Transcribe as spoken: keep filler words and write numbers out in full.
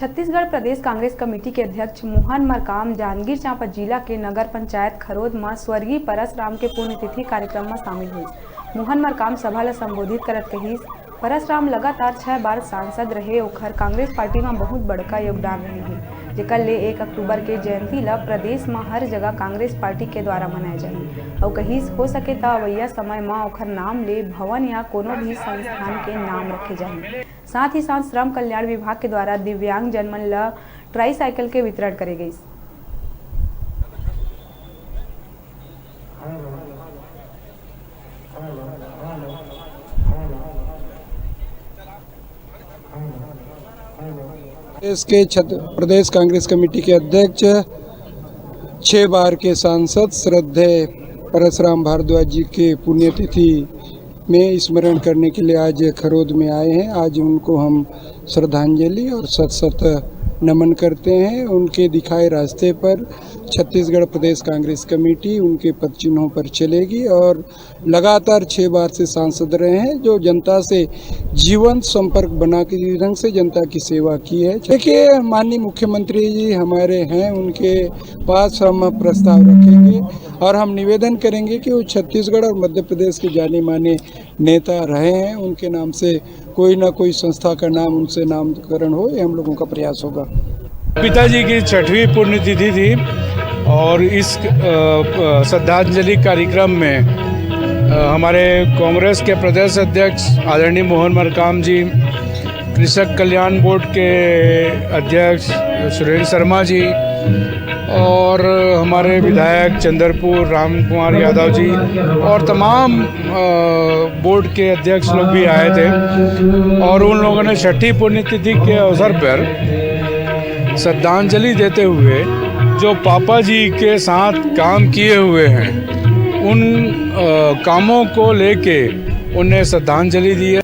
छत्तीसगढ़ प्रदेश कांग्रेस कमेटी के अध्यक्ष मोहन मरकाम जांजगीर चांपा जिला के नगर पंचायत खरोद म स्वर्गीय परसराम के पुण्यतिथि कार्यक्रम म शामिल होइस। मोहन मरकाम सभा ल संबोधित करत कहिस, परसराम लगातार छह बार सांसद रहे, ओखर कांग्रेस पार्टी म बहुत बड़का योगदान रहे हे, जेकर ले एक अक्टूबर के जयंती ल प्रदेश म हर जगह कांग्रेस पार्टी के द्वारा मनाए जाही। अउ कहिस, हो सके त अवइया समय म ओखर नाम ले भवन या कोनो भी संस्थान के नाम रखे जाही। साथ ही साथ श्रम कल्याण विभाग के द्वारा दिव्यांग जन मन ल ट्राईसाइकिल के वितरण करे गइस। प्रदेश के छत-, प्रदेश कांग्रेस कमेटी के अध्यक्ष, छह बार के सांसद श्रद्धेय परसराम भारद्वाज जी के पुण्यतिथि में स्मरण करने के लिए आज खरोद में आए हैं। आज उनको हम श्रद्धांजलि और शत शत नमन करते हैं। उनके दिखाए रास्ते पर छत्तीसगढ़ प्रदेश कांग्रेस कमेटी उनके पद चिन्हों पर चलेगी और लगातार छह बार से सांसद रहे हैं, जो जनता से जीवंत संपर्क बना के जिस ढंग से जनता की सेवा की है। देखिए, माननीय मुख्यमंत्री जी हमारे हैं, उनके पास हम प्रस्ताव रखेंगे और हम निवेदन करेंगे कि वो छत्तीसगढ़ और मध्य प्रदेश के जाने माने नेता रहे हैं, उनके नाम से कोई ना कोई संस्था का नाम उनसे नामकरण हो, ये हम लोगों का प्रयास होगा। पिताजी की छठवीं पुण्यतिथि थी और इस अ, अ, श्रद्धांजलि कार्यक्रम में अ, हमारे कांग्रेस के प्रदेश अध्यक्ष आदरणीय मोहन मरकाम जी, कृषक कल्याण बोर्ड के अध्यक्ष सुरेंद्र शर्मा जी और हमारे विधायक चंद्रपुर राम कुमार यादव जी और तमाम अ, बोर्ड के अध्यक्ष लोग भी आए थे और उन लोगों ने छठी पुण्यतिथि के अवसर पर श्रद्धांजलि देते हुए जो पापा जी के साथ काम किए हुए हैं उन अ, कामों को लेके उन्हें श्रद्धांजलि दी है।